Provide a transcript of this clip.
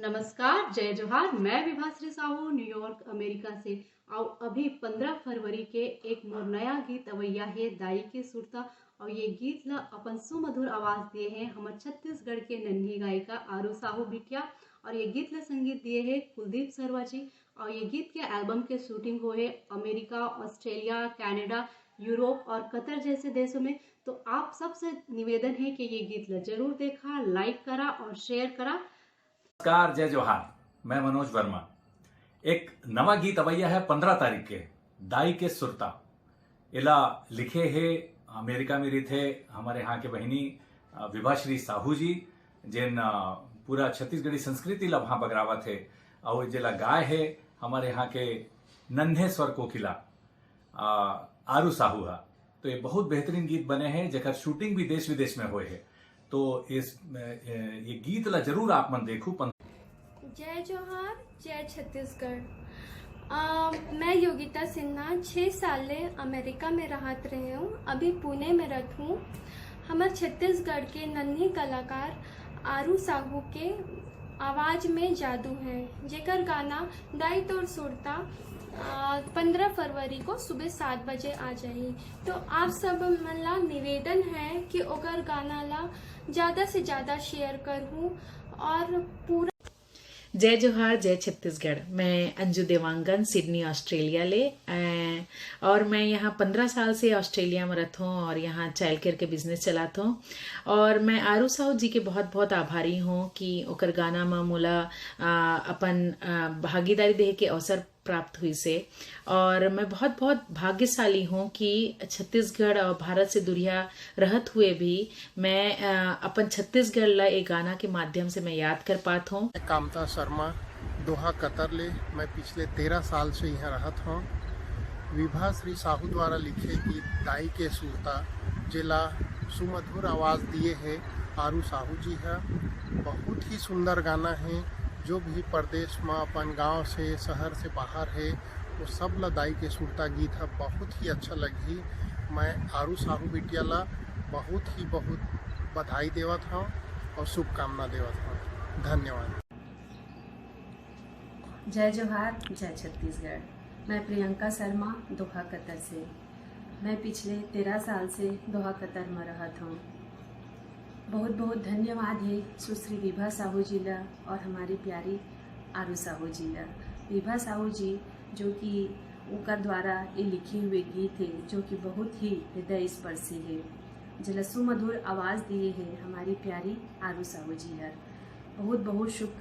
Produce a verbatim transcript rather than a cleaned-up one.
नमस्कार, जय जोहार। मैं विभाश्री साहू, न्यूयॉर्क, अमेरिका से। अउ अभी पंद्रह फरवरी के एक मोर नया गीत अवैया हे, दाई के सुरता। अउ ये गीत ल अपन सुमधुर आवाज दिए हे हमर छत्तीसगढ़ के नन्ही गायिका आरू साहू बिटिया। अउ ये गीत ल संगीत दिए हे कुलदीप सरवा जी। अउ ये गीत के एल्बम के शूटिंग होए हे अमेरिका, ऑस्ट्रेलिया, कनाडा, यूरोप अउ कतर जैसे देशों में। तो आप सबसे निवेदन हे कि ये गीत ल जरूर देखा, लाइक करा अउ शेयर करा। नमस्कार, जय जोहार। मैं मनोज वर्मा। एक नवा गीत अवैया हे पंद्रह तारीख के, दाई के सुरता। एला लिखे हे अमेरिका में रहिथे हमर इहाँ के बहिनी, अ, विभाश्री साहू जी, जेन, अ, पूरा छत्तीसगढ़ी संस्कृति ला वहाँ बगरावत हे, अउ जेला गाए हे हमर इहाँ के नन्हे स्वर कोकिला, अ, आरू साहू हा। तो ये बहुत बेहतरीन गीत बने हे, जेकर शूटिंग भी देश विदेश में होए हे। तो इस, अ, ये गीत ला जरूर आप मन देखू। जय जोहार, जय छत्तीसगढ़। अ, मैं योगिता सिन्हा, छः साल ले अमेरिका में रहत रहे हूँ, अभी पुणे में रहत हूँ। हमर छत्तीसगढ़ के नन्ही कलाकार आरू साहू के आवाज में जादू है, जेकर गाना दाई तोर सुरता, अ, पंद्रह फरवरी को सुबह सात बजे आ जाही। तो आप सब मन ला निवेदन है कि ओकर गाना ला ज्यादा से ज्यादा शेयर करहू और पूरा जय जोहार, जय छत्तीसगढ़। मैं अंजू देवांगन, सिडनी, ऑस्ट्रेलिया ले। अ, और मैं यहाँ पंद्रह साल से ऑस्ट्रेलिया में रहत हूँ और यहाँ चाइल्ड केयर के बिजनेस चलात हूँ। और मैं आरू साहू जी के बहुत बहुत आभारी हूँ कि ओकर गाना में मोला, अ, अपन, अ, भागीदारी देहे के अवसर प्राप्त हुई से। और मैं बहुत बहुत भाग्यशाली हूँ कि छत्तीसगढ़ और भारत से दूरिया रहत हुए भी मैं, अ, अपन छत्तीसगढ़ ला एक गाना के माध्यम से मैं याद कर पात हूँ। मैं कामता शर्मा, दोहा कतर ले। मैं पिछले तेरह साल से यहाँ रहत हूँ। विभाश्री साहू द्वारा लिखे गीत दाई के सुरता, जेला सुमधुर आवाज दिए हे आरू साहू जी हा। बहुत ही सुंदर गाना हे। जो भी परदेश में अपन गांव से, शहर से बाहर हे, वो सब ला दाई के सुरता गीत हा बहुत ही अच्छा लगही। मैं आरू साहू बिटिया ला बहुत ही बहुत बधाई देवत हूँ और शुभकामना देवत हूँ। धन्यवाद। जय जोहार, जय छत्तीसगढ़। मैं प्रियंका शर्मा, दोहा कतर से। मैं पिछले तेरह साल से दोहा कतर में रहत हूँ। बहुत बहुत धन्यवाद हे सुश्री विभा साहू जी ला और हमारी प्यारी आरू साहू जी ला। विभा साहू जी जो कि ओकर द्वारा ये लिखे हुए गीत हे, जो कि बहुत ही हृदय स्पर्शी हे, जेला सुमधुर आवाज दिए हे हमारी प्यारी आरू साहू जी ला। बहुत बहुत शुभ